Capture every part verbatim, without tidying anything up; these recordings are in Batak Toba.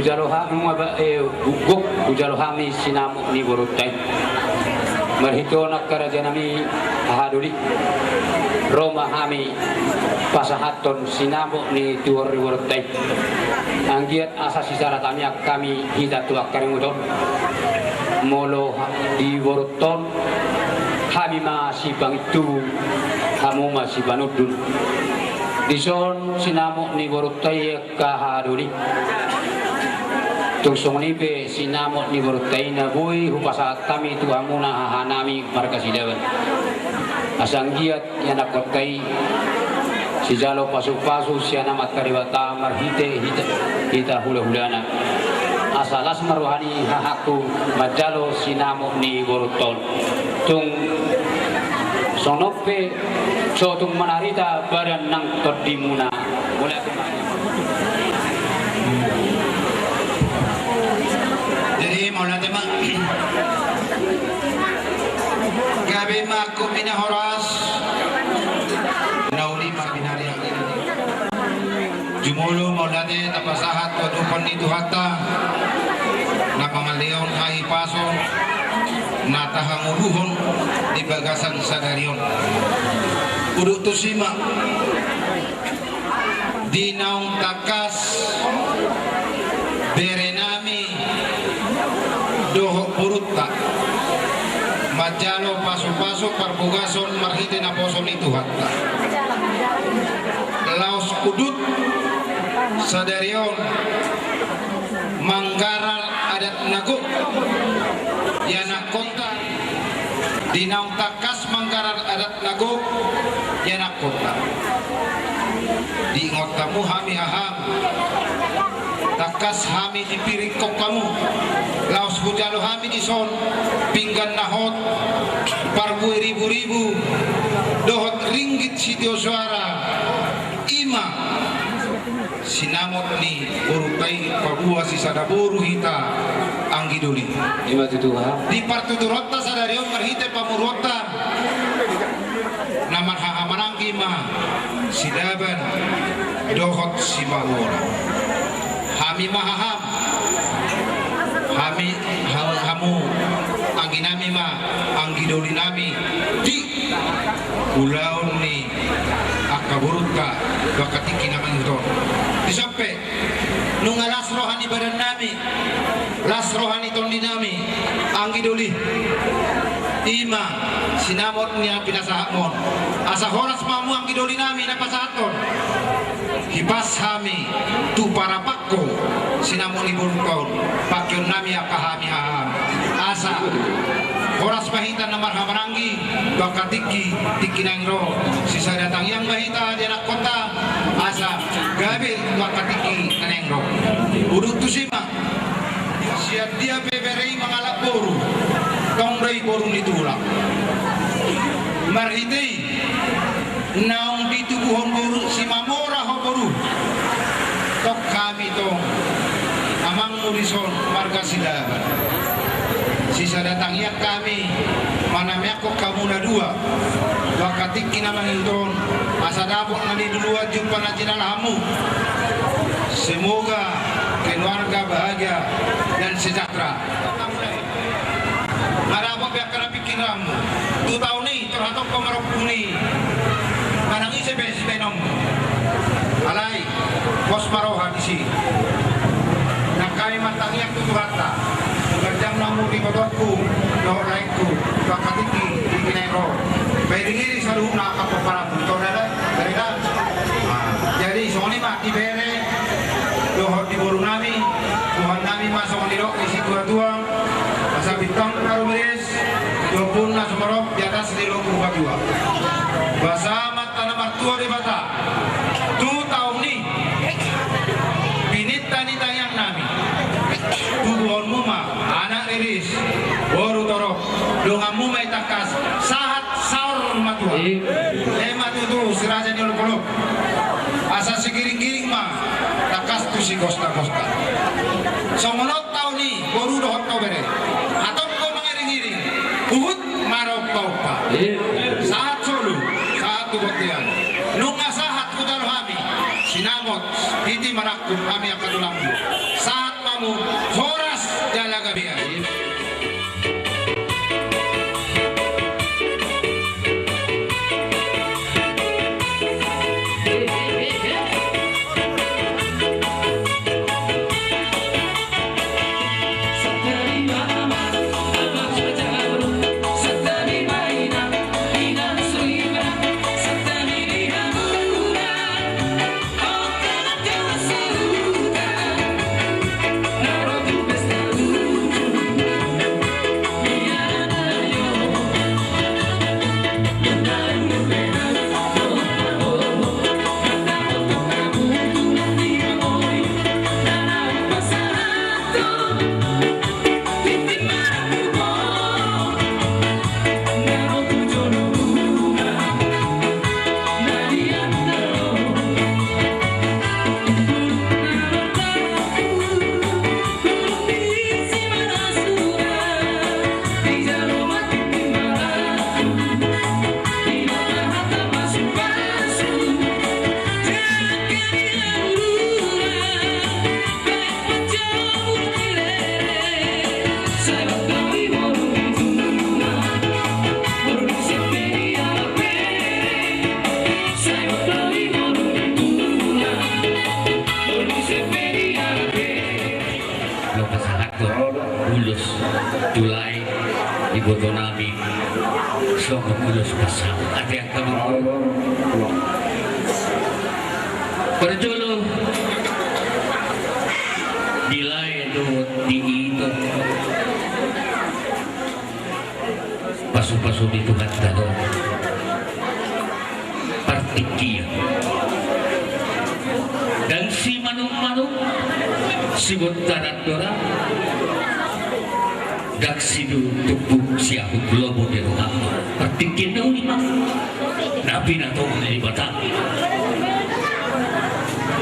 Jalo hami ma ba, eh, gok, hujalo hami sinamot ni borunta i. Marhite on angka raja nami haha doli, ro ma hami pasahathon sinamot ni tuhor ni borunta i. Anggiat asa sisada tangiang hami hita tu angka na ro on. Molo ha-, di borunta on, hami ma sipangintubu, hamu ma sipanundun. Dison sinamot ni borunta i angka haha doli. Tung songon i pe sinamot ni borunta i na boi hupasahat hami tu hamuna haha nami marga Sidaban. Asa anggiat ianakhonta i sijalo pasupasu sian Amanta Debata marhite hita, hita hulahulana. Asa las ma roha ni hahangku manjalo sinamot ni borunta on. Tung songon on pe, so tung manarita badan nang tondimuna. Mauliate ma. Jadi mauliate ma. Gabe ma angkup ni na horas. Na uli ma pinariak. Jumolo mauliate tapasahat tu adopan ni Tuhanta na mangalehon hahipason na tahangoluhon di bagasan sadari on. Udut tusi ma. Di naung tangkas bere nami dohot borunta manjalo pasupasu parbogason marhite naposo ni Tuhanta. Laos udut sadari on manggarar adat na gok ianakhonta. Di naung tangkas manggarar adat na gok ianakhonta. Diingot hamu hami haham. Tangkas hami dipiringhon hamu. Laos hujalo hami dison pinggan na hot, parbue riburibu dohot ringgit sitio soara. I ma sinamot ni borunta i paboa sisada boru hita anggi doli. I ma tutu, ha? Di partuturonta sadari on marhite pamoruonta na marhahamaranggi ma Sidaban dohot Simamora. Hami ma haham. Hami, ha-, hamu anggi nami ma anggi doli nami di ulaon ni angka borunta tu angka tingki na mangihut on. Dison pe, nunga las roha ni badan nami, las roha ni tondi nami, anggi doli. I ma sinamot ni na pinasahatmon. Asa horas ma hamu anggi doli nami na pasahathon. Hipas hami tu parapangko sinamot ni borunta on, pangkeon nami angka hami haham. Asa horas ma hita na marhahamaranggi tu angka tingki, tingki naeng ro. Sisada tangiang ma hita di anakhonta, asa gabe tu angka tingki na naeng ro. Udut tusi ma. Sian dia pe bere i mangalap boru, tong do i boru ni tulang. Marhite i naung ditubuhon boru Simamora ho boru. Tong hami tong amangmu dison marga Sidaban. Sisada tangiang hami manameanghon hamu na dua tu angka tingki na mangihut on, asa dapot na niluluan jumpa na jinalahanmu. Semoga keluarga bahagia dan sejahtera. Nga dapot be angka na pingkiranmu tu taon i, tor hatop ma marompu ni manang ise pe sibaenonmu. Alai pos ma roha disi. Nang hami martangiang tu Tuhanta, ganjang ma umur di ibotongku dohot laengku tu angka tingki, tingki naeng ro. Pairingiring saluhutna angka pomparanmu, tor da, da, da. Nah, jadi songon i ma di bere dohot di boru nami. Tuhan nami ma songon nidok ni situatua, asa bintang na rumiris di ombun na sumorop di atas ni lombur Batua. Basa ma Amanta na martua Debata, tu taon i pininta ni tangiang nami, tubuhonmu ma anak riris, boru torop, donganmu ma i tangkas sahat saur matua. Ima tutu si raja ni olopolop. Asa sigiringgiring ma tangkas tu sigostagosta. Songon on taon i, boru dohot ho bere, hatop ho mangiringiring, huhut marompaompa. Sahat solu, sahat tu bontean. Nunga sahat hujalo hami sinamot, titi marangkup hami angka tulangmu. Sahat ma hamu Iboto nami songon ulos pasahat. Ate angka amang. Parjolo di lae dohot di ito. Pasu-pasu ni Tuhanta do partingkian. Ndang simanuk-manuk, sibontaran do ra. Ndang situmbuk siahut lomo ni roham. Partingkian na uli ma na pinatongon ni Debata.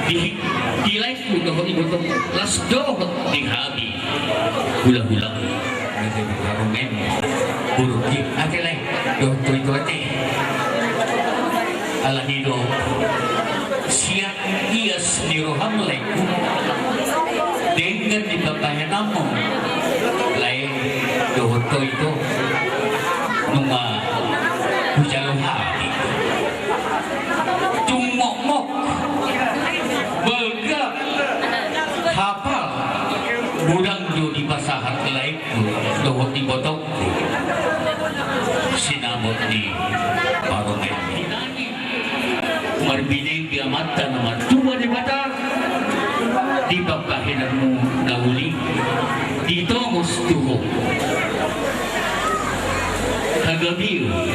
Di, di laengku dohot ibotongku, las dohot di hami. Hula-hula. Ate, parumaen. Buruk i, ate lae. Dohot ito, ate. Alani do sian ias ni roham, laengku, denggan di pambahenanmu, lae, dohot ito. Nunga hujalo hami. Tung mokmok, balga, hapal, godang do dipasahat laengku dohot ibotongku sinamot ni parumaen. Marbinege Amanta na martua Debata di pambahenanmu na uli, ditongos tu ho hagabeon,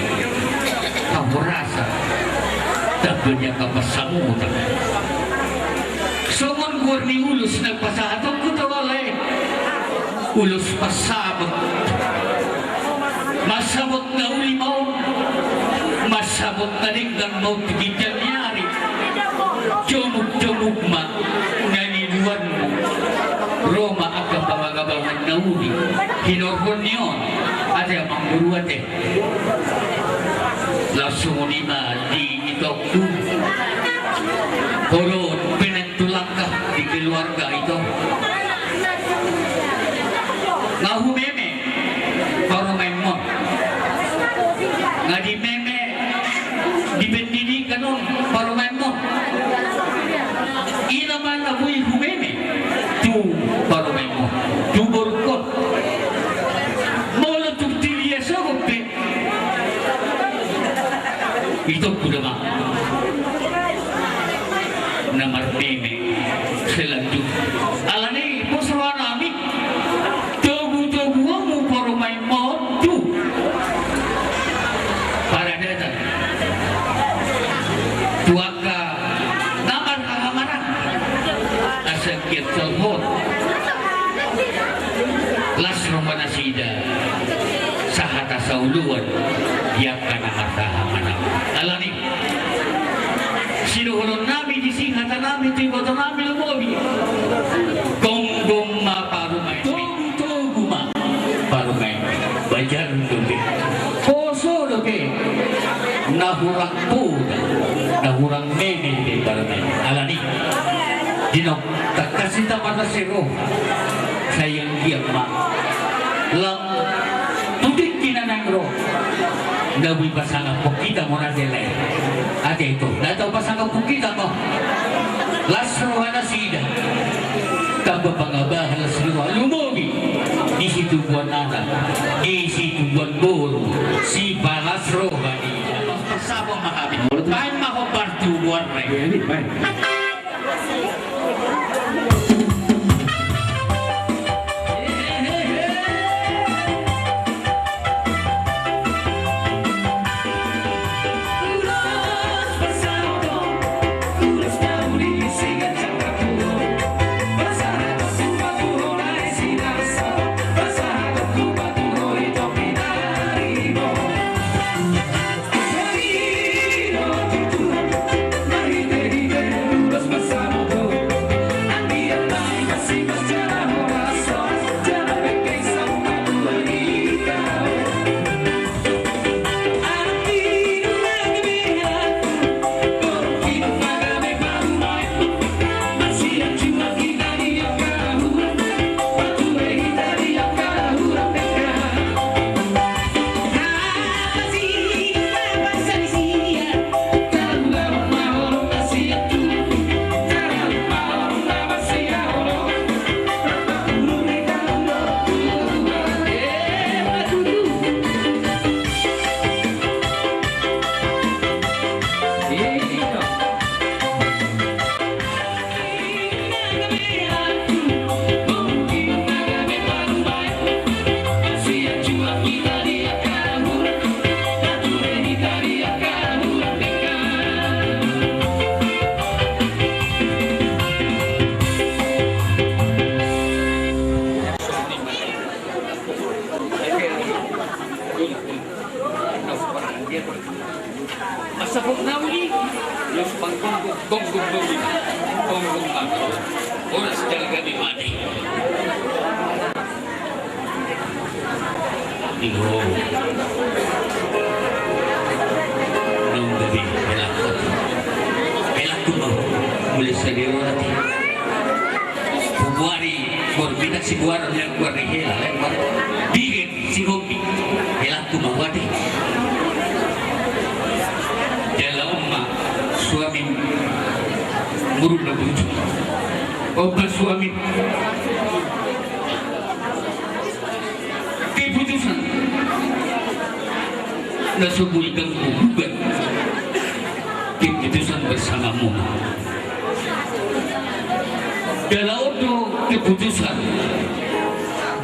hahorasan, tamba ni angka pansamotan. Songon goar ni ulos na pasahatonku tu ho, lae, ulos pansamot. Mansamot na uli ma on, mansamot na denggan ma on tu ginjang ni ari. Jomuk-jomuk ma na niduanmu. Ro ma angka pangabangan na uli hinorhon ni on. Ate amangboru, ate. Laos songon i ma di itongku. Holong penentu langkah di keluarga, ito. Nga humeme parumaenmon. Nga dimeme di pendidikan on parumaenmon. Ina ma na boi humeme tu parumaenmon, tu borungkon. Molo tung tiliasohon pe, itongku do ma na marmeme selanjut. Alani i pos rohanami, togu-togu hamu parumaenmon tu paradatan, tu angka na marhahamaranggi. Asa anggiat solhot las roha nasida sahat asa oloan di angka na marhahamaranggi. Alani i, sidohononnami disi, hatanami tu ibotonami, lumobi, gomgom ma parumaen. Togu-togu ma parumaen. Bajar dope, poso dope, na hurang poda, na hurang meme dope parumaen. Alani i, di naung tangkas hita marlas ni roha, sai anggiat ma lam tu tingki na naeng ro, na boi pasangaphon hita ma on, ate lae. Ate, ito, na tau pasangaphon hita ma on. Las roha nasida, tamba pangabahan, las roha, lumobi di situbuan anak, di situbuan boru, sipalas roha ni. Pasahat ma hami. Baen ma hombar tu goarna. Iya, ini, baen. Masa pok nauli, los panggonggong, gonggong nauli, gonggong ma. Horas jala gabe mate. Iho. Nunga be, helangku. Helangku ma. Mulai sadero nanti. Buari, buari bina si buari, buari hela, buari. Bigit. Singompi, helangku ma ate. Jala on ma suami muruk na bujuk. On ma suami. Keputusan. Na so boi ganggu gugat. Keputusan bersamamuna. Jala on do keputusan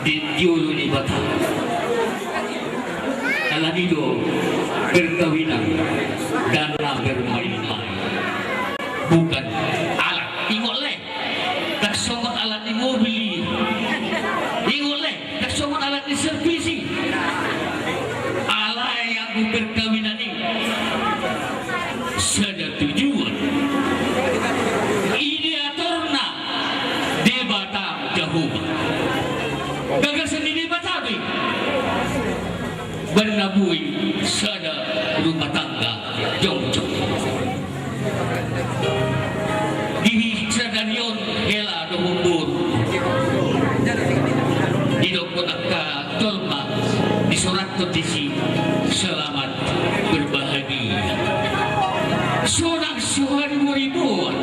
di, di ulu ni Debata. Alani do perkawinan dan bermain-main. Bukan alat. Ingot le. Ndang songon alat ni mobil i. Ingot le. Ndang songon alat ni servis i. Alai anggo perkawinan i sada tujuan. Ideatorna Debata Jahowa. Gagasan ni Debata do i. Baen na boi sada rumah tangga jongjong. Di sadari on hela dohot boru. Didokkon angka jolma, disurathon disi selamat berbahagia. Sonang so haribo-riboan,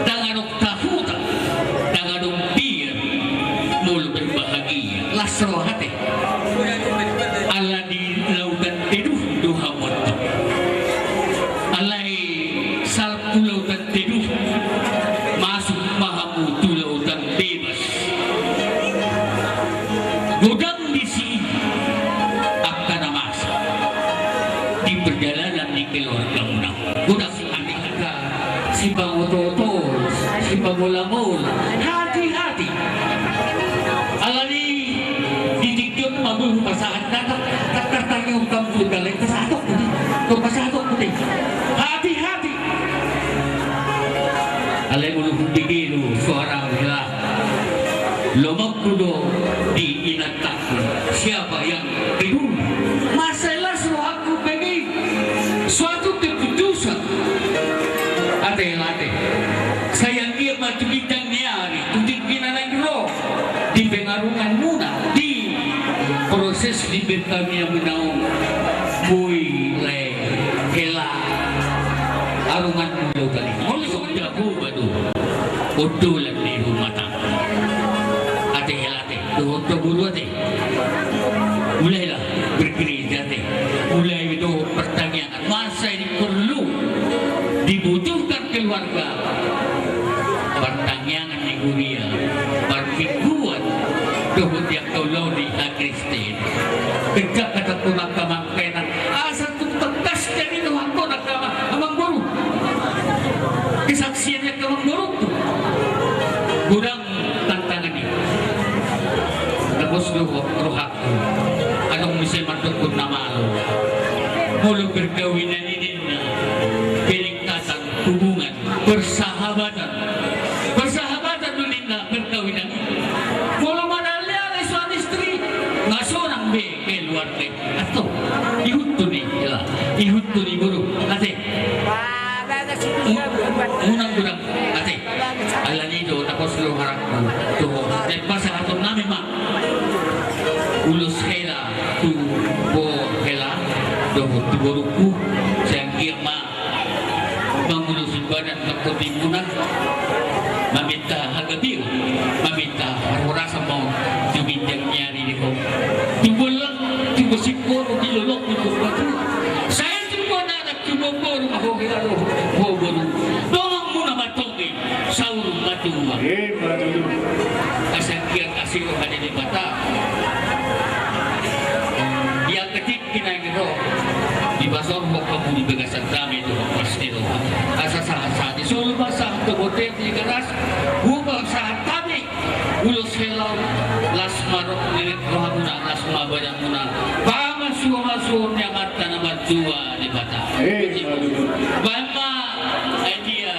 ndang adong tahutan, ndang adong biar, molo berbahagia. Las roha ate. Ala di lautan teduh do hamu antong. Alai salpu lautan teduh, masuk ma hamu tu lautan bebas. Godang disi angka na masa di perjalanan ni keluargamuna. Godang. Ate, angka sipangoto-oto, sipamola-mola. Hati-hati. Alani di tingki on ma boi hupasahat, ndang tartangihon hamu, ndang pasahatonku be. Ndang pasahatonku be. Hati-hati. Alai molo hubege do suara hela. Lomakku do di inanta. Siapa yang tegur? Masa las rohangku pe i. Suatu keputusan. Ate, ate. Sai anggiat ma tu bintang ni ari, tu tingki na naeng ro, di pengarunganmuna, di proses di perkawinan muna on, boi le hela arunganmu do tadi. Molo songon jago batu. Odolan ni rumah tangga. Ate, hela. Dohot do boru ate. Mulailah bergereja ate. Mulai dohot pertangiangan. Masa ini perlu dibutuhkan keluarga. Pertangiangan ni huria. Parmingguan. Dohot yang kau lau di Kristen. Kerja kata pun angka mangkenan. Asa tung tegas jadi dohot angka amangboru. Kesaksian ni angka amangboru tu. Godang tantangan i. Tapos do rohangku. Adong muse mandokkon na malo. Molo perkawinan i ninna. Peningkatan hubungan. Persahabatan. Persahabatan do ninna perkawinan i. Molo marale-ale suami istri. Nga sonang be keluarga i. Antong. Ihuthon i. Ihuthon i boru. Ate. Unang godang ate. Alani do tapos do rohangku. Dohot pasahatonnami ma. Ulos hela tu boru hela. Dohot tu borungku. Sai anggiat ma mangulosi badan mangkotimuna. Maminta hagabeon. Maminta parhorasan ma on. Tu bintang ni ari di ho. Tu bolak. Tu gosip ho. Tu lolok. Tu batu. Sai tu bona. Tubu boru ma ho hela ro, ho boru. Donganmuna ma tondi, saur matua. Asa anggiat asi roha ni Debata. Ia ketik kinai ro. Dipasahat hamu di bagasan dame tu pasti ro. Asa sahat-sahat i solu ma sahat tu bote di garas. Hubang sahat kami. Ulos hela, las ma rohamuna, las ma badanmuna. Pamas Suhon ma suhon ni Amanta na martua Debata. Eh, baen ma, eh, dia.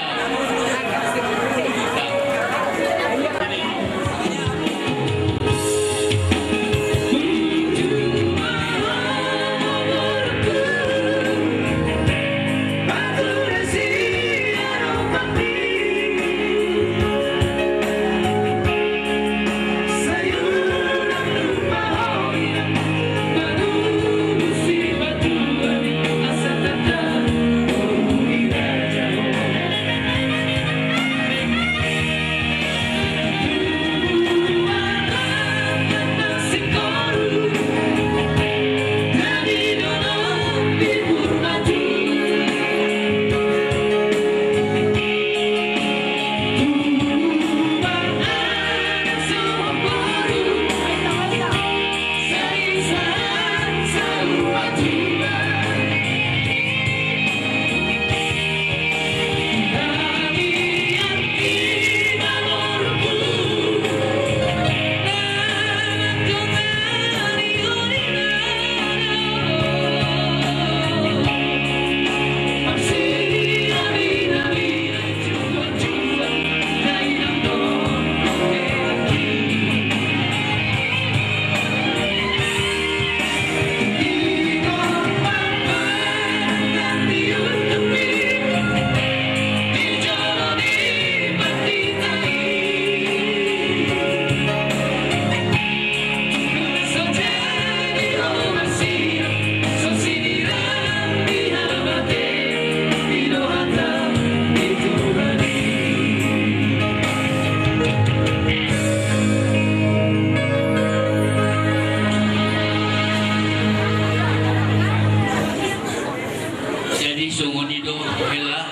Jadi songon i do hela.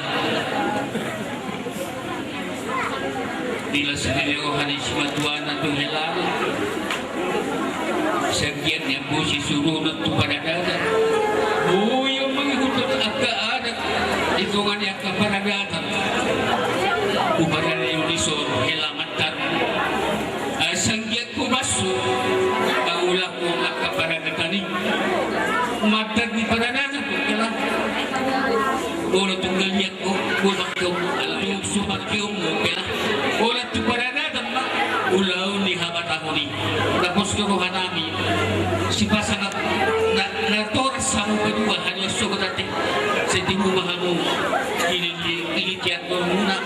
Di las ni roha ni simatuana tu hela. Sanggiat ni ampu sisurunon tu paradaton. Boi ma mangihuthon angka adat di tonga ni angka paradaton. Umarani dison hela mandar. Sanggiat hubasu, paulahon angka paradaton i. Mandar di paradaton hela. Olo tunggal ia. Ulaon tu paradaton ma ulaon ni habatahon i. Laos tu rohanami sipasangap na toras hamu paduahon, asa sogot ate. Sai tibu ma hamu ilitian dolmuna.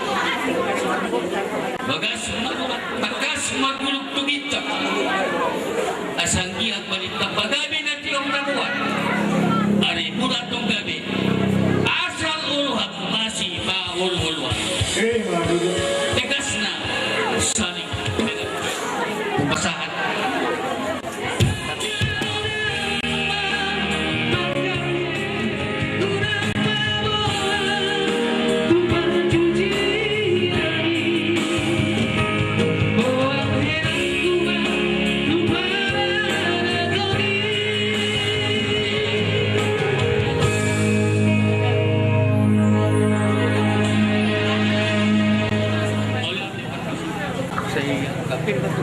Bagas marguluk tu bintang. Asa anggiat balintang pagabe na tiop tabuan. Ari muna tong gabe. Asal olo hamu masipaolooloan. Tegasna saling pasahat. Sai angka pe ma tu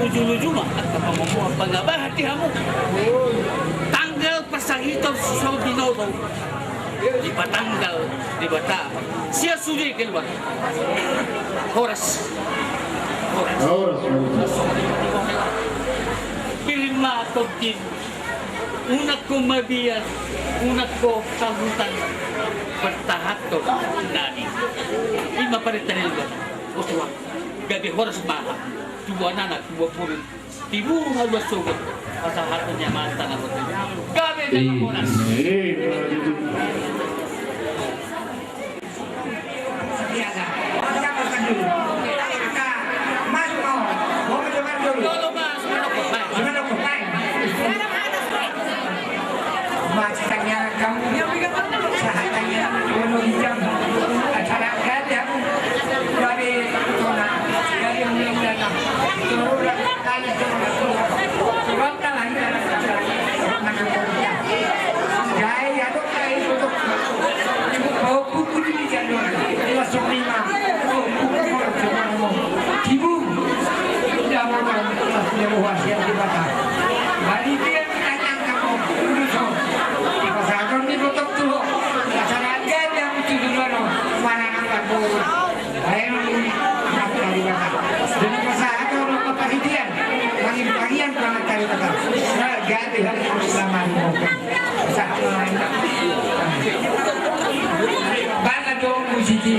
luju-luju ma angka pangomoan pangabahan di hamu. Tanggal pasahiton so binoto dipatanggal Debata sian sude keluarga. Horas. Horas. Horas. Pir ma tongkin. Unang ho mabiar, unang ho sahutan, pertahanhon nami. I ma parenta ni Debata. Olo, gabe horas ma hamu. Tubuan anak, tubuan boru. Tibu ma luas sogot. Pasahathon ni Amanta na martua. Gabe jala horas.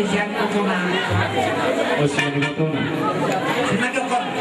Sian Otona. Oh, sian Otona. Sian Otona.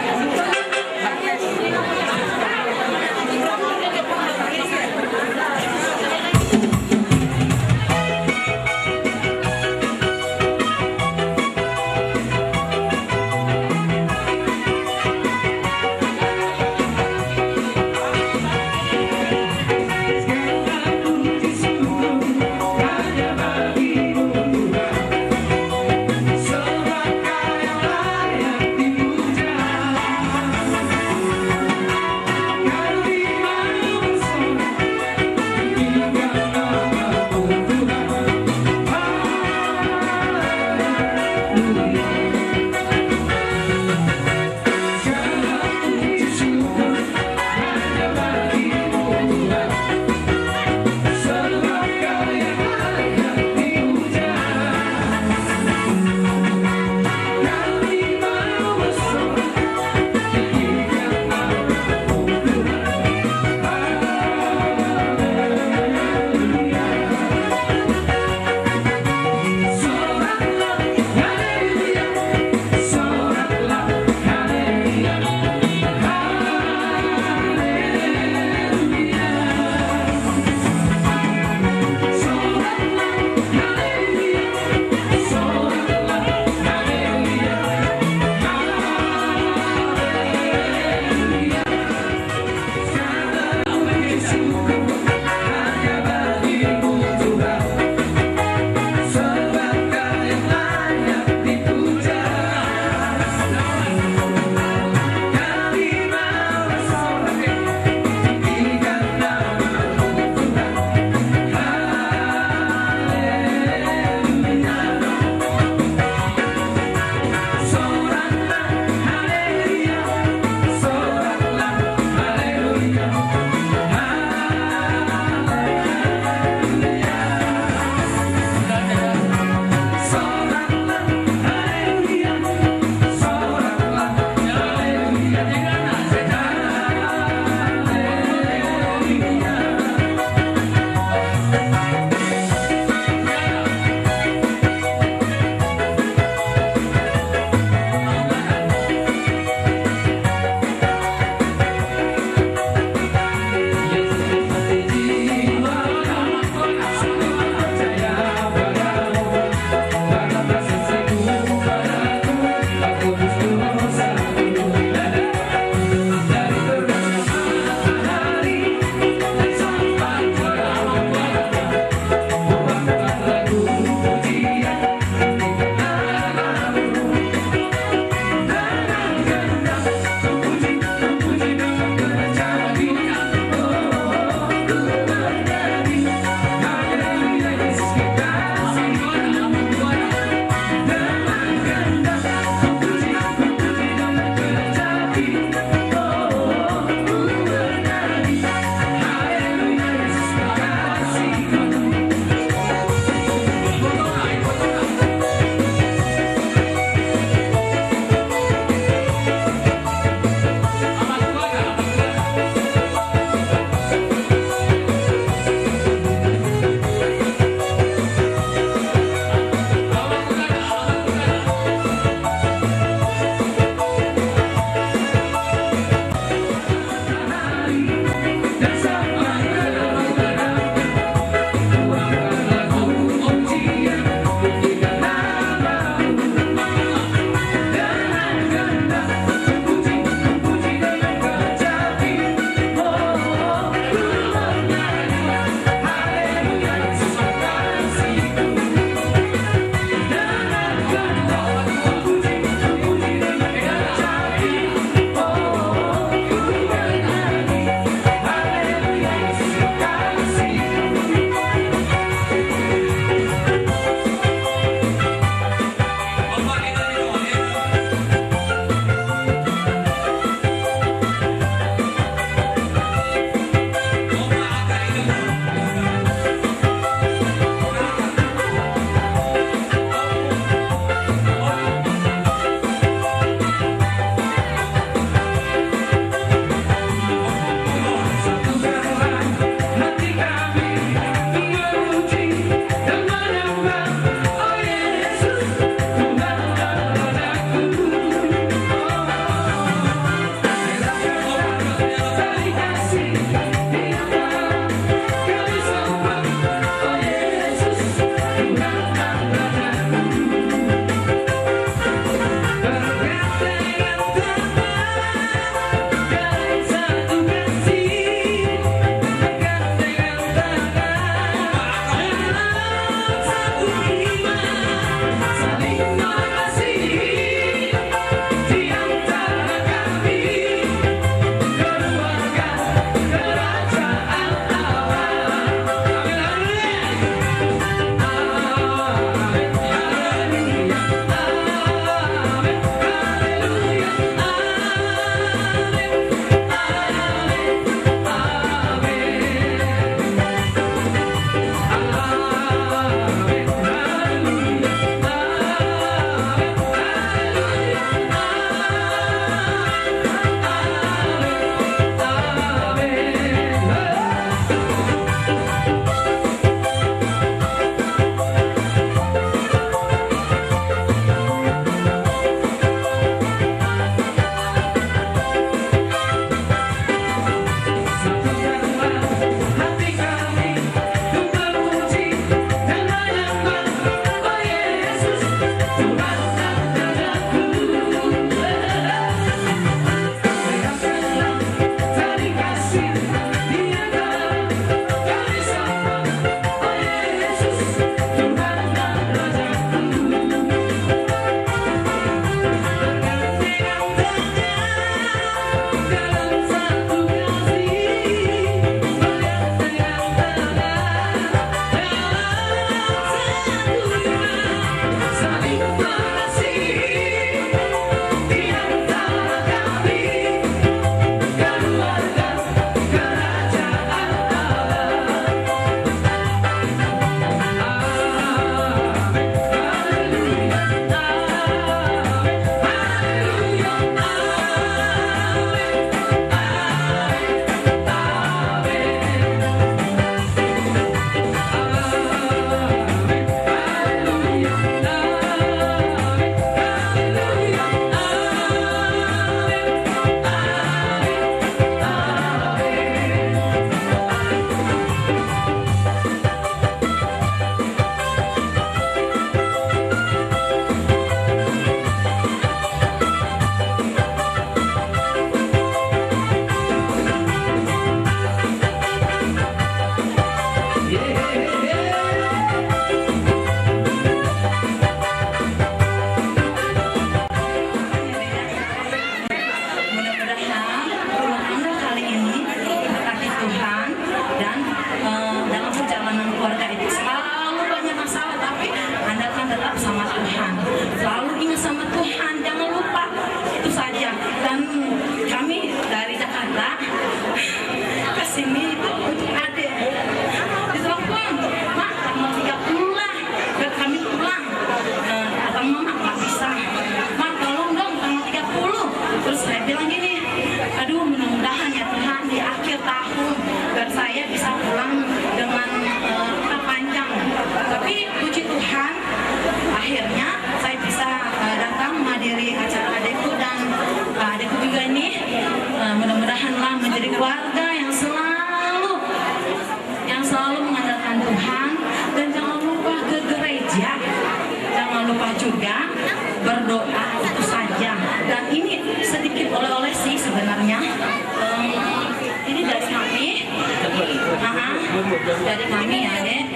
Dari kami ya, Dek.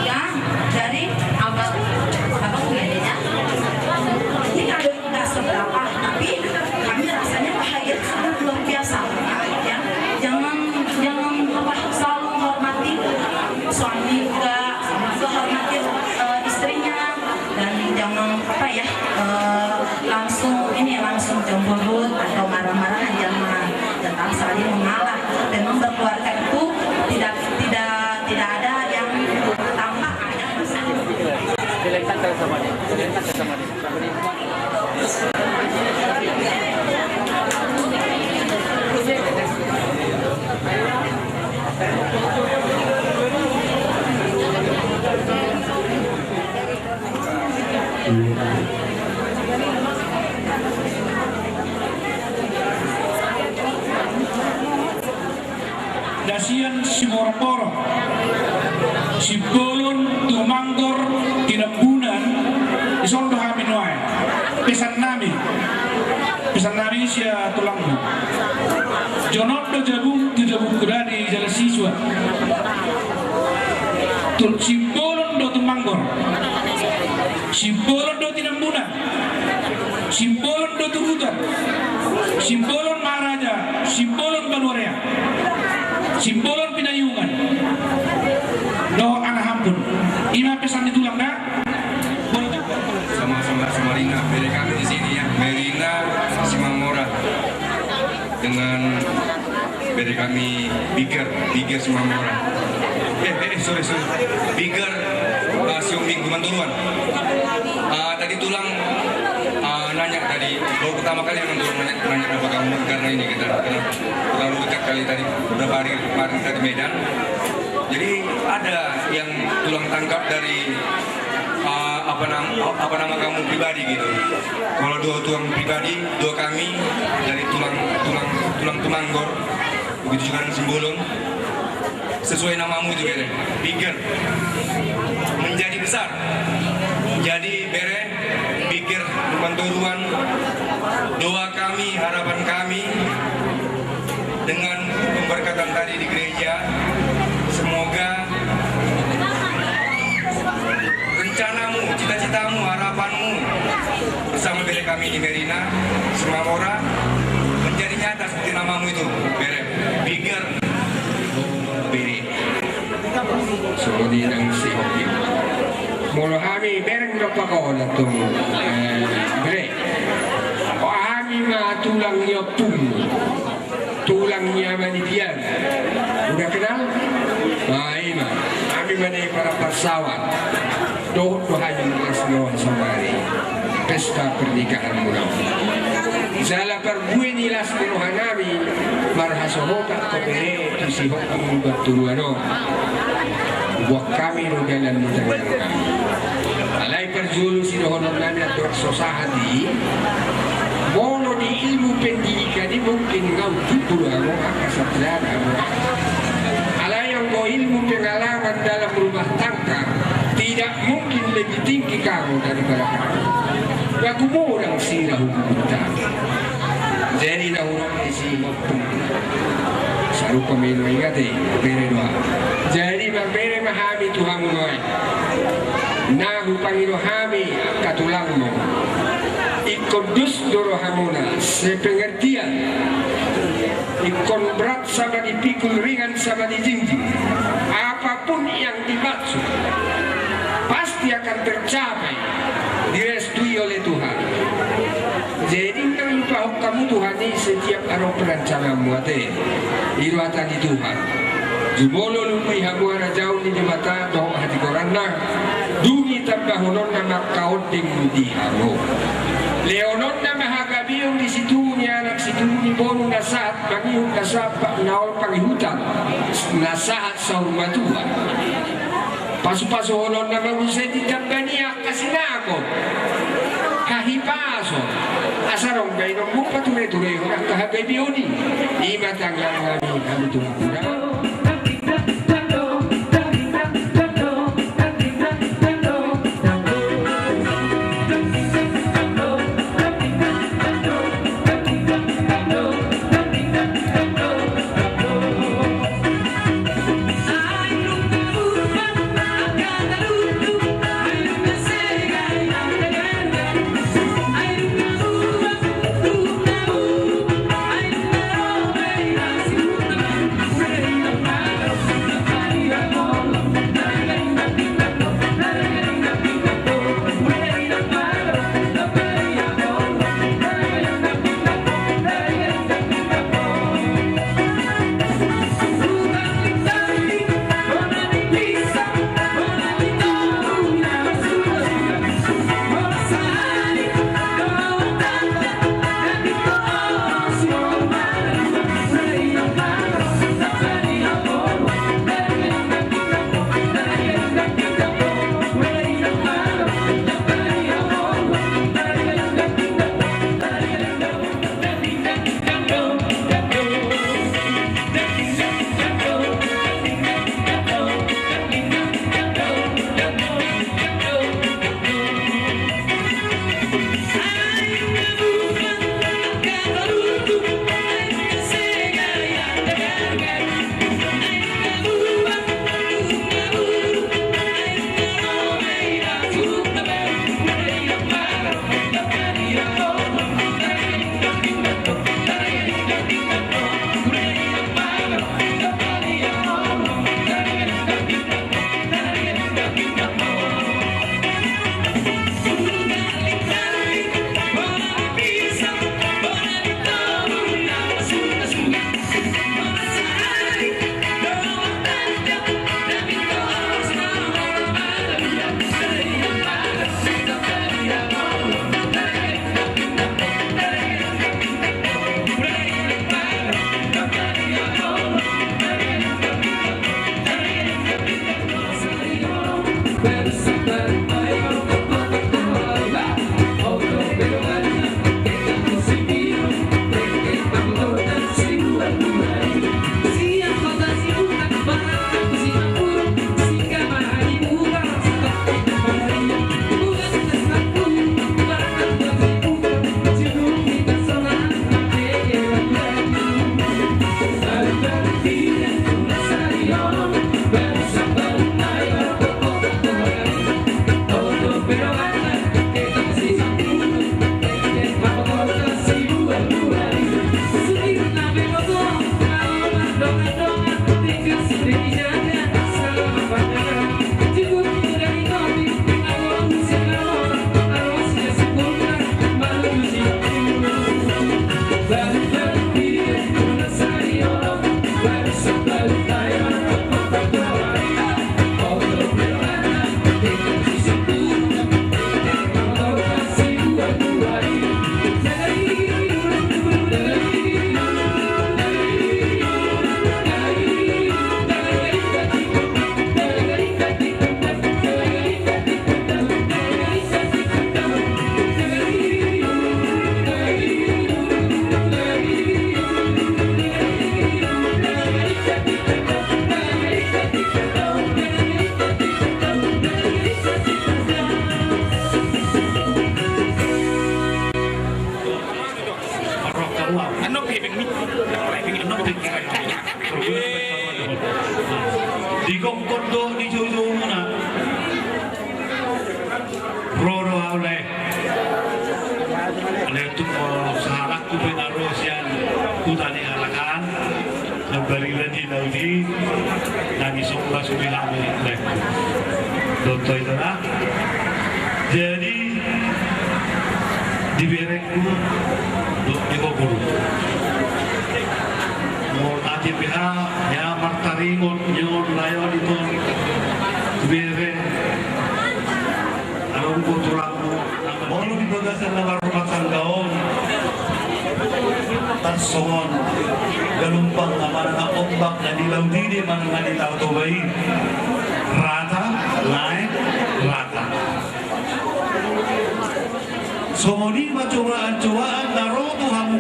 Iya, dari abang, abang ya, Dek, ya. Ini kado nggak seberapa, tapi kami rasanya bahagia karena luar biasa. Ya, jangan, jangan apa, selalu hormati suami juga, suami juga hormati, eh, istrinya, dan jangan apa ya, eh, langsung ini, langsung cemberut atau marah-marah, jangan, tetap saling mengalah. Memang berkeluarga itu tidak, tidak, tidak ada yang tampak, ada. Na sian Simorongborong, Simbolon, Tumorang, Tinambunan, dison do hami nuaeng. Pesan nami, pesan nami sian tulangmu. Jonok do jabu, tu jabu kuda di jalan siswa. Tu Simbolon do Tumorang. Simbolon do Tinambunan. Simbolon do Turutan. Simbolon Maharaja. Simbolon Banuaria. Simbolon Pinayungan. Dohot Anahampun. Ima pesan ni tulang da. Sama-sama, sama ringan. Bere kami di sini ya. Merina Simamora. Dengan bere kami Biger, Biger Simamora. Eh, eh, sorry, sorry. Biger, eh, Sihombing, Lumban Toruan. Eh, tadi tulang, eh, nanya tadi, baru pertama kali memang tulang nanya, nanya apa kamu, karena ini kita, karena terlalu dekat kali tadi, beberapa hari kemarin kita di Medan. Jadi ada yang tulang tangkap dari, eh, apa nam-, apa nama kamu pribadi gitu. Kalau dua tulang pribadi, dua kami dari tulang, tulang, tulang Tumorang, begitu juga dengan Simbolon. Sesuai namamu itu, Bere. Biger. Menjadi besar. Jadi, Bere, Biger, Lumban Toruan, doa kami, harapan kami, dengan pemberkatan tadi di gereja, semoga rencanamu, cita-citamu, harapanmu bersama bere kami di Merina Simamora menjadi nyata seperti namamu itu, Bere. Biger. Bere. Songon i nang Sihombing. Molo hami bereng do pakola tu, eh, Bere. Hami ma tulang ni ompung. Tulang ni ama ni Pian. Udah kenal? Nah, ima. Hami ma na i para parsaoan. Dohot do hami las ni roha saonari. Pesta pernikahan muna. Jala parbue ni las ni roha nami marhasohotan, Bere, tu Sihombing Lumban Toruan on. Buat hami do dalan ni tangan nami. Alai parjolo sidohonon nami, andorang so sahat i, molo di ilmu pendidikan i mungkin nga untung do hamu angka sarjana hamu. Alai anggo ilmu pengalaman dalam rumah tangga, tidak mungkin lebih tinggi kamu daripada kami. Nga gumodang sira hukum kita. Jadi na hurang di si Sarupa ma i nuaeng, ate, bere do ahu. Jadi marbere ma hami tu hamu nuaeng. Na hupangido hami angka tulangmu. Ingkon dus do rohamuna, sepengertian. Ingkon berat sama dipikul, ringan sama dijinjing. Apapun yang dimaksud, pasti akan tercapai, direstui oleh Tuhan. Jadi, ndang lupahon hamu Tuhan i setiap adong perencanaanmu, ate. I do hata ni Tuhan. Jumolo lului hamu harajaon ni Debata dohot hatigoranna, dung i tambahononna mangkaonding di hamu. Lehononna ma hagabeon di situtu ni anak, situtu ni boru, na sahat mangihut, na sahat na olo pangihutan, na sahat saur matua. Pasupasuhononna ma muse di tamba ni angka sinamot, hahipason, asa adong baenonmu patureturehon angka hagabeon i. I ma tangiang nami, hami tu Ampara. Di gokhon dohot di joujoumuna. Ro do ahu lae. Alai tung molo sahalakku pe na ro sian huta ni halak an, na bariba ni laut i, na disomba sude hami laengku. Dohot ho ito na. Jadi, di berengku dohot di ho guru. Molo ate pe ha, ia martaringot ni on lae on ito tu bere. Adong do tulangmu. Molo di bagasan na marrumah tangga on tarsongon galumbang na manang ombak na di laut i, di manang na di Tao Toba i, rata naek rata. Songon i ma cobaan-cobaan na ro tu hamu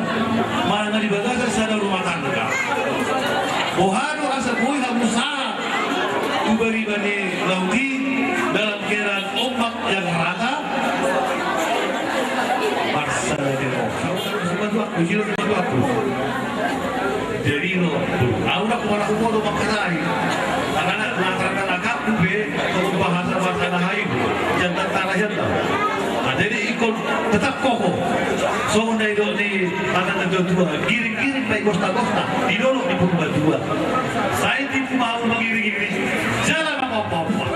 manang na di bagasan sada rumah tangga. Boha do asa boi hamu sahat tu bariba ni laut i dalam keadaan ombak yang rata? Marsada di roha. Subantu aku, jiro subantu aku. Jadi no, au na kumarah kumodo mangkatai. Karena na tarana kaku be, kalau bahasa bahasa na hayu, jantan tanah jantan. Nah, jadi ingkon tetap kokoh. Songon na nidok ni hata na tua-tua, giring-giring ma i gosta-gosta di dolok ni Purbatua. Sai tipu ma au mangiring-iring, jala mangompa-ompa.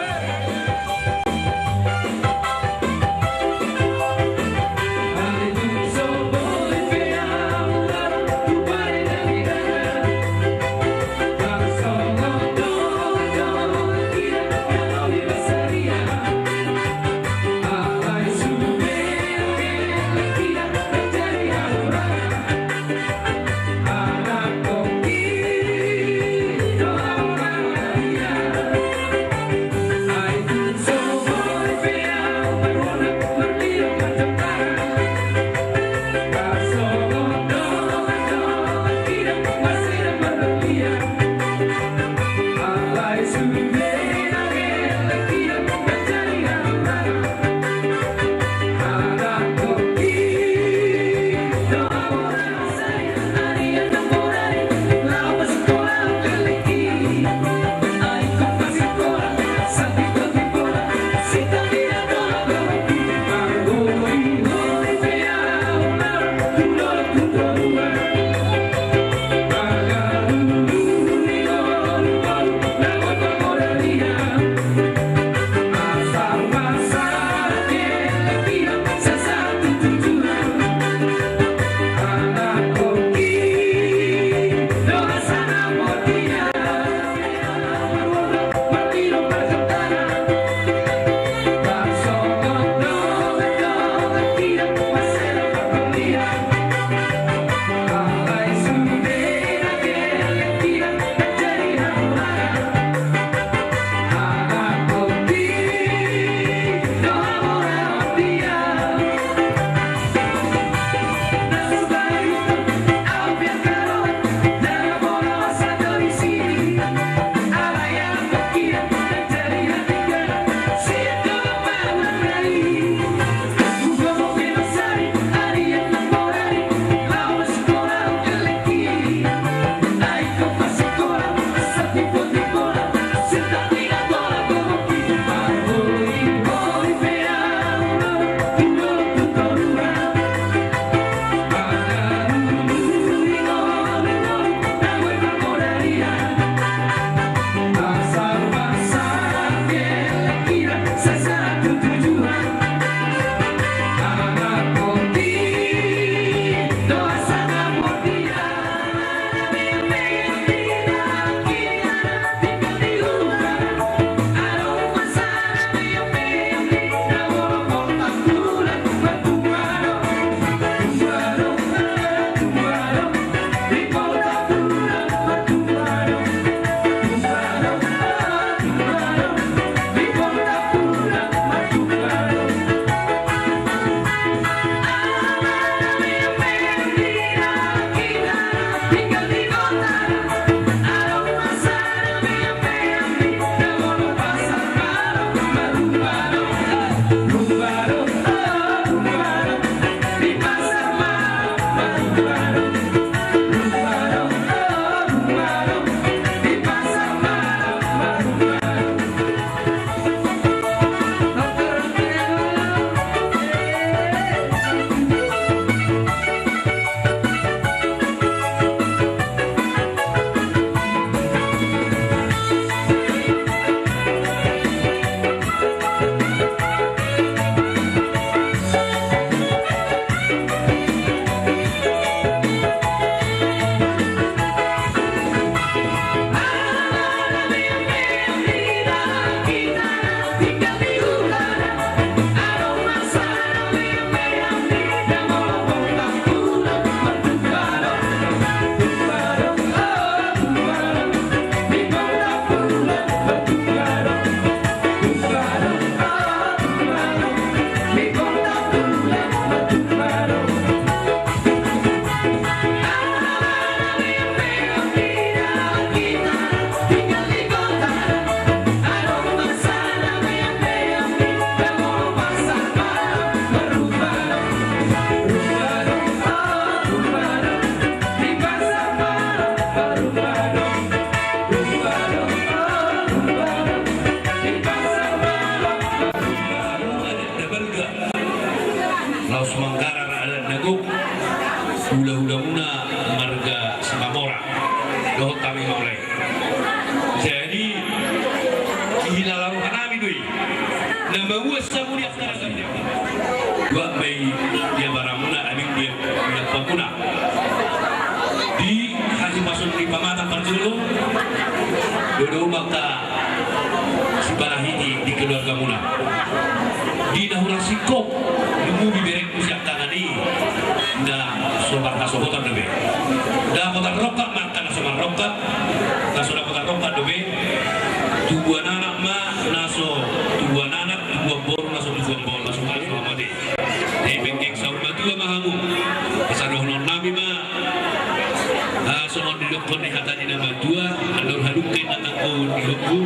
Hilala rohanami do i. Na mauas hamu di angka na tuat. Buat ma i di abaramuna, amang, di, di angka muna. Di hahipason ni pamatang parjolo. Dodo maka sipanahiti di keluargamuna. Di na hurang singkop, di mubi berengku siangkangan i. Na so marhasohotan dope. Dapotan rongkap ma angka na so marrongkap, na so dapotan rongkap dope. Tubuan anak ma na so tubuan anak, tubuan boru na so tubuan boru, na so tubuan boru. Jadi penggeng saur matua ma hamu. Asa dohononnami ma. Ah, songon didokkon ni hata ni na matua, andor hadungke na tangko di hongku.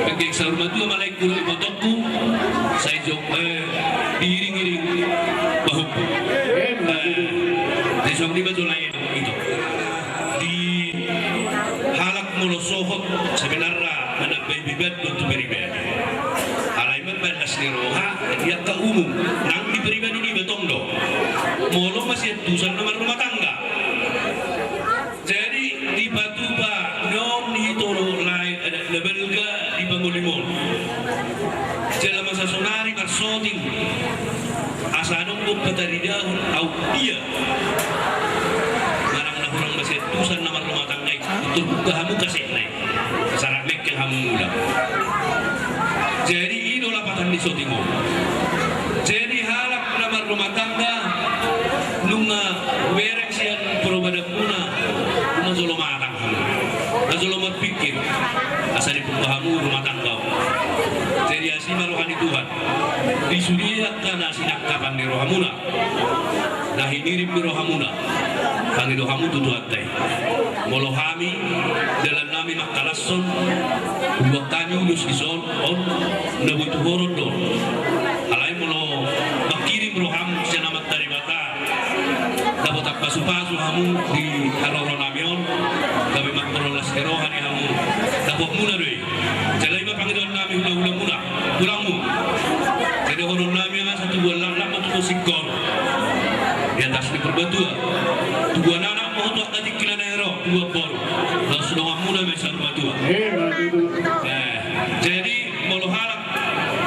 Penggeng saur matua ma laengku dohot ibotongku. Sai jong, eh, diiring-iring pahompu. Eh, jadi songon i ma jolo i. Ito. Di halak molo sohot sebenarna manambai beban do tu pribadi. Alai mambahen las ni roha di angka umum nang di pribadi niba tong do. Molo masiantusan na marrumah tangga. Jadi dipatupa non ni toro lai adat na balga di pangolimon. Jala masa sonari marsoting. Asa adong do pataridahon au dia. Manang na hurang masiantusan na marrumah tangga i, tor buka hamu kasetna i. Asa rap mengkel hamu mulak. Jadi i do lapatan ni soting on. Jadi halak na marrumah tangga nunga hubereng sian purbadanmuna, nunga jolo matang. Najolo marpikir asa dibuka hamu rumah tangga. Jadi asi ma roha ni Tuhan. Di sude angka na sinangkapan ni rohamuna, na hinirim ni rohamuna, pangido hamu tu Tuhanta i. Molo hami dalannami mangkalashon, buat hami ulos dison on, na butuhonon do. Alai molo mangkirim roham sian Amanta Debata, dapotan pasupasu hamu di haroronnami on, gabe mangkorhon las ni roha di hamu. Dapotmuna do i. Jala i ma pangidoannami hulahulamuna, tulangmu. Jadi dohononnami asa tubuan laklak ma tubuan singkoru di atas ni Purbatua. Tubuan anak ma tu angka tingki na naeng ro, tubuan boru. Laos donganmuna ma i saur matua. Eh, jadi molo halak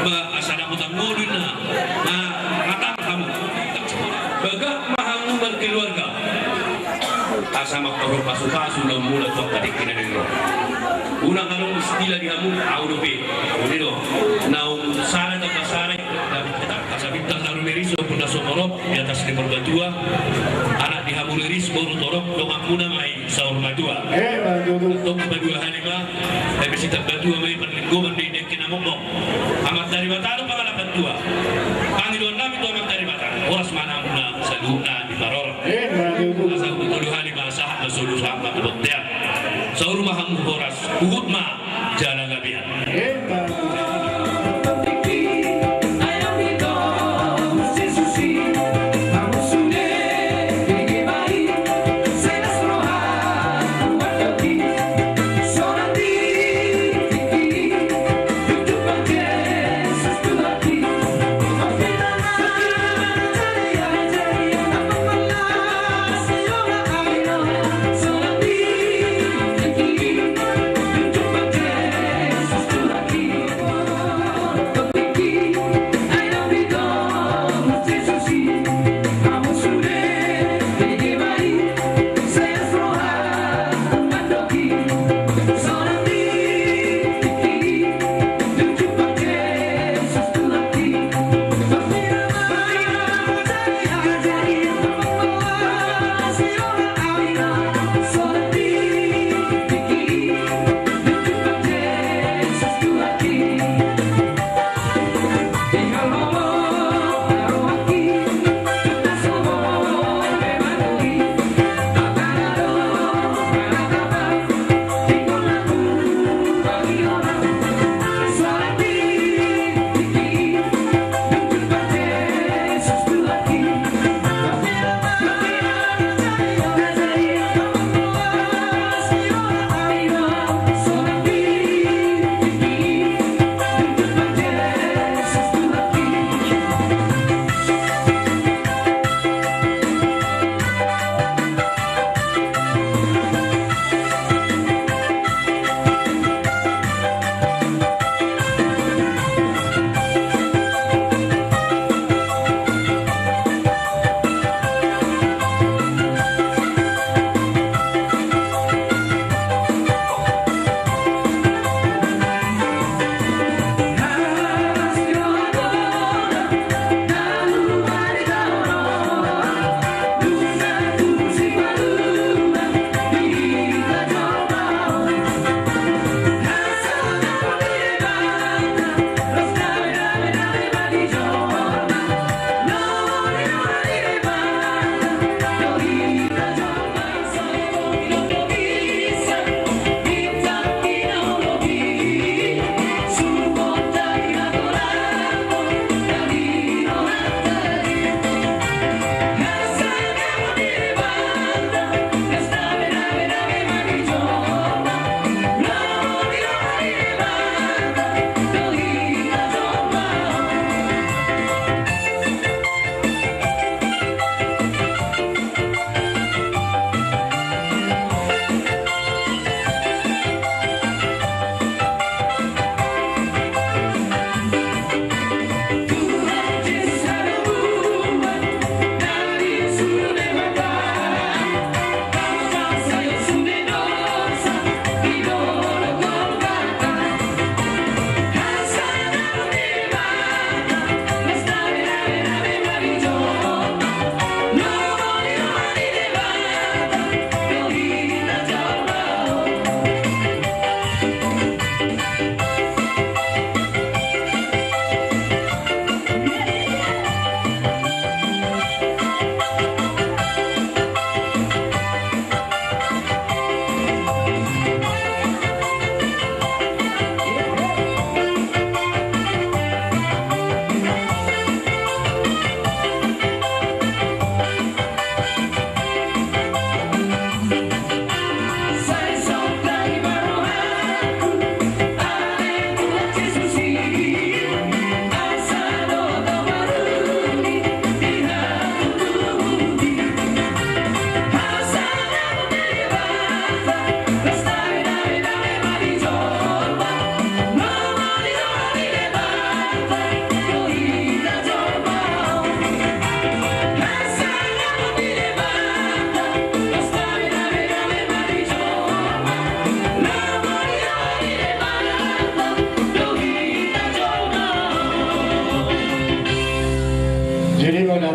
ba asa dapotan ngolu inna. Nah, matang hamu. Bagak ma hamu markeluarga. Asa mangkorhon pasupasu na mula tu angka tingki na naeng ro. Unang adong istilah di hamu, au dope. Uli do. Naung sada tamba sada. Asa bintang na rumiris, ompunna Somorop, di atas ni Purbatua. Anak di hamu riris, boru torop, donganmuna ma i saur matua. Eh, matua. Tong padua hali ma, tapi si tamba tua ma i parlinggoman di dengke na mokmok. Amanta Debata do pangalapan tua. Pangidoannami tu Amanta Debata. Horas ma anakmuna saluhutna diparorot. Eh, matua. Asa tolu hali ma sahat ma solu sahat ma tu bontean. Saur ma hamu horas, huhut ma jala gabean. Eh, matua.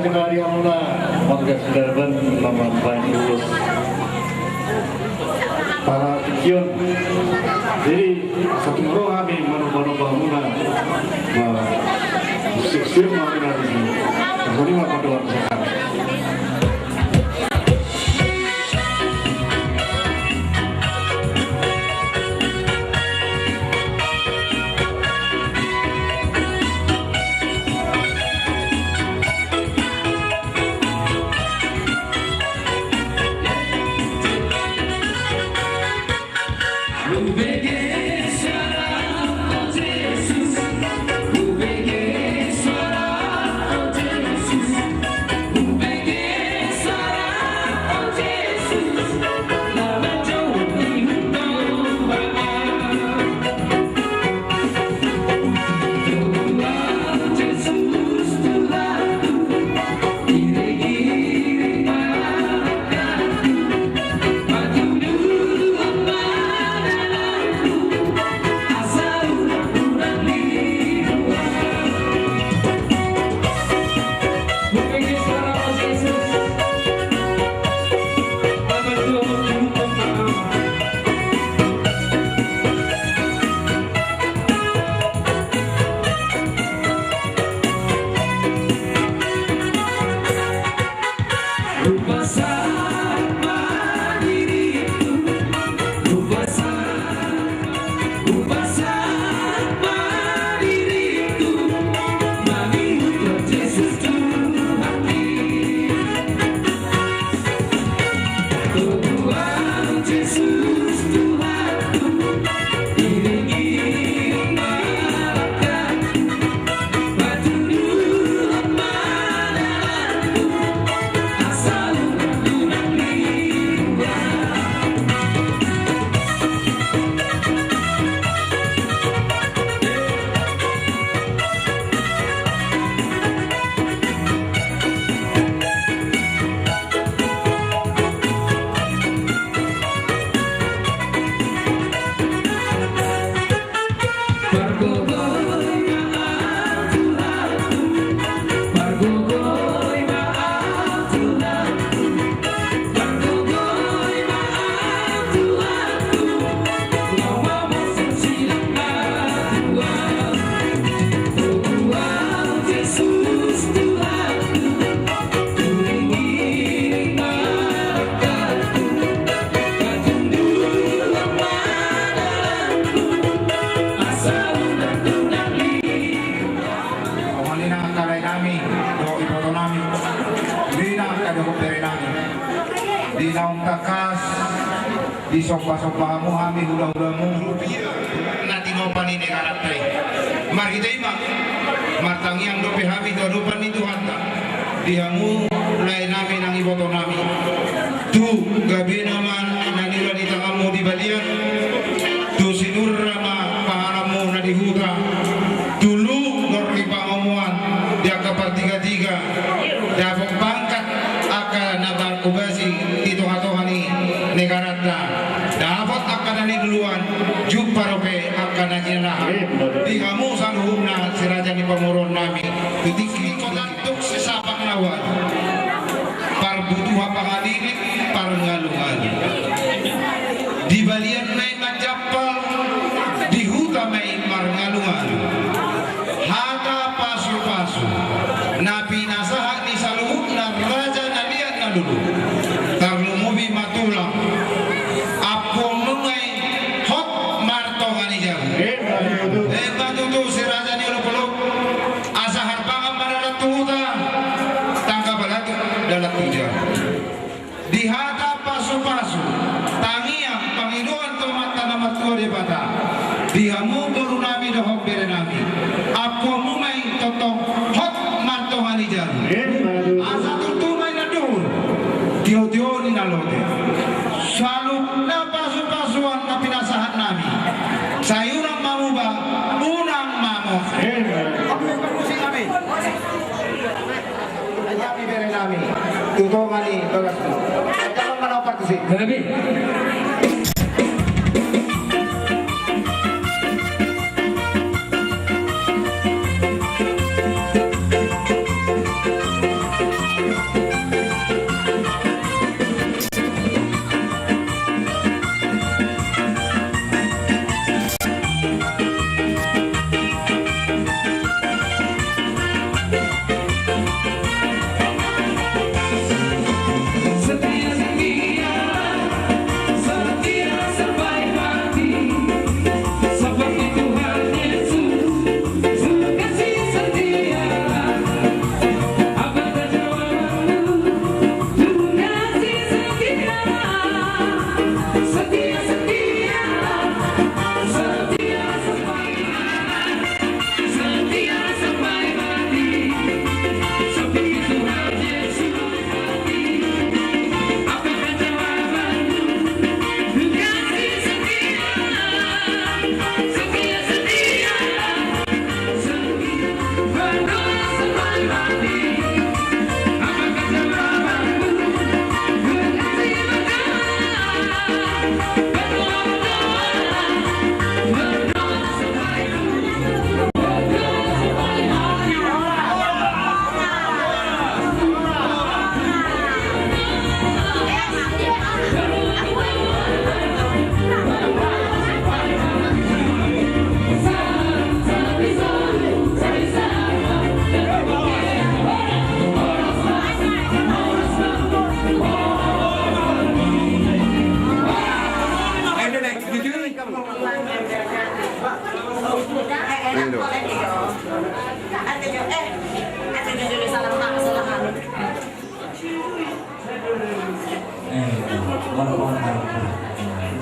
Ari hamuna marga Sidaban na mambahen ulos para tingki on. Jadi, asa tung ro hami manomba-nomba hamuna. Nah, sip-sip ma hami na di sini. Jadi, ma padoan sekarang. Songon i nang angka lae nami dohot iboto nami, di nang angka dohot bere nami, di naung tangkas disomba-somba hamu hami hula-hulamu. Na tinopa ni negaranta i. Marhite i ma martangiang dope hami tu adopan ni Tuhanta, di hamu lae nami nang iboto nami. Tu gabe nama na niula ni tanganmu di balian, tu sinur ma pahalamu na di huta, tu lu dor ni pangomoan di angka partiga-tiga, dapot pangkat angka na parhobasi di tonga-tonga ni negaranta, dapot angka na niluluan, jumpang dope angka na jinalahan. Di hamu saluhutna si raja ni pamoruon nami, tu tingki kota tuk si sapak na ualu, parbutuha pangalilik parngalu-ngalu. Di balian ma i manjampal, di huta ma i marngalu-ngalu. Hata pasu-pasu na pinasahat ni saluhutna raja na liat na lolo, tarlumobi ma tulang, ampuonmu ma i hot martonga ni jabu. Emma tutu si raja ni olopolop. Asa harbangan ma dalan tu huta, tangga balatuk dalan tu jabu. Di hata pasu-pasu, tangiang pangidoan tu Amanta na martua Debata, di hamu boru nami dohot bere nami, ampuonmu ma i tongtong hot martonga ni jabu. Asa tutu ma i na duhur, tio-tio ni na lote. Saluhutna pasu-pasuan na pinasahat nami, sai unang mamuba, unang mamose. Amin. Amin. Amin, bere nami. Tu tonga ni bagasmu. Jangan mana partisi. Gabe.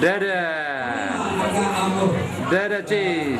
Dadah. Dadah, Cis.